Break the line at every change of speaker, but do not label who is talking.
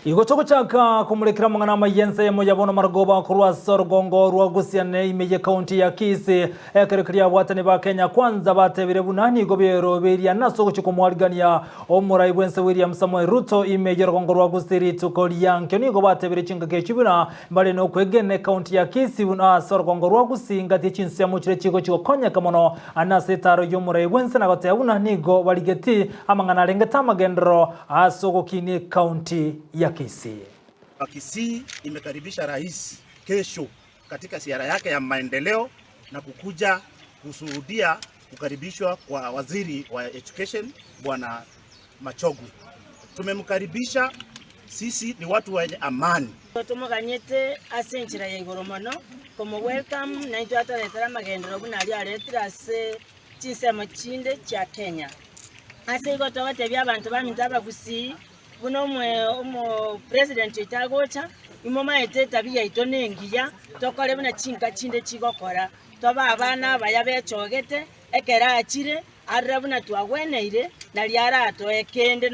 Igo togochaka komurekera amang'ana amaya ense eyemo ya bono marogoba korwa ase orogongo rwa Gusii ime ye county ya Kisii. Ekero keria abwatani ba Kenya Kwanza batebire buna nigo berobeirie ase ogochia komwarigania omorai bwense William Samoei Ruto ime y'orogongo rwa Gusii rituko riankio. Nigo batebire chingaki echio buna mbare nokwegena ecounty ya Kisii buna ase orogongo rwa Gusii ngati chinsemo chire chigochia gokonyeka mono ase etaro y'omorai bwense na goteba buna nigo barigeti amang'ana arengete amagenderero ase ogokinia ecounty ya Kisii.
Kisii imekaribisha rais kesho katika ziara yake ya maendeleo na kukuja kushuhudia kukaribishwa kwa waziri wa education Bwana Machogu. Tumemkaribisha, sisi ni watu wenye amani.
Tomoganyete ase enchera ya igoro mono komo-welcome naintwe atoretera amagenderero buna aria aretire ase chinsemo chinde chia Kenya. Ase igo togotebia abanto baminto abagusii buna omwe omo president oito agocha, imomaete etabia yaito nengiya, tokore buna chinka chinde chigokora, tobe abana abaya bechogete, ekero achire, arore buna twagweneire, nario aratoe kende.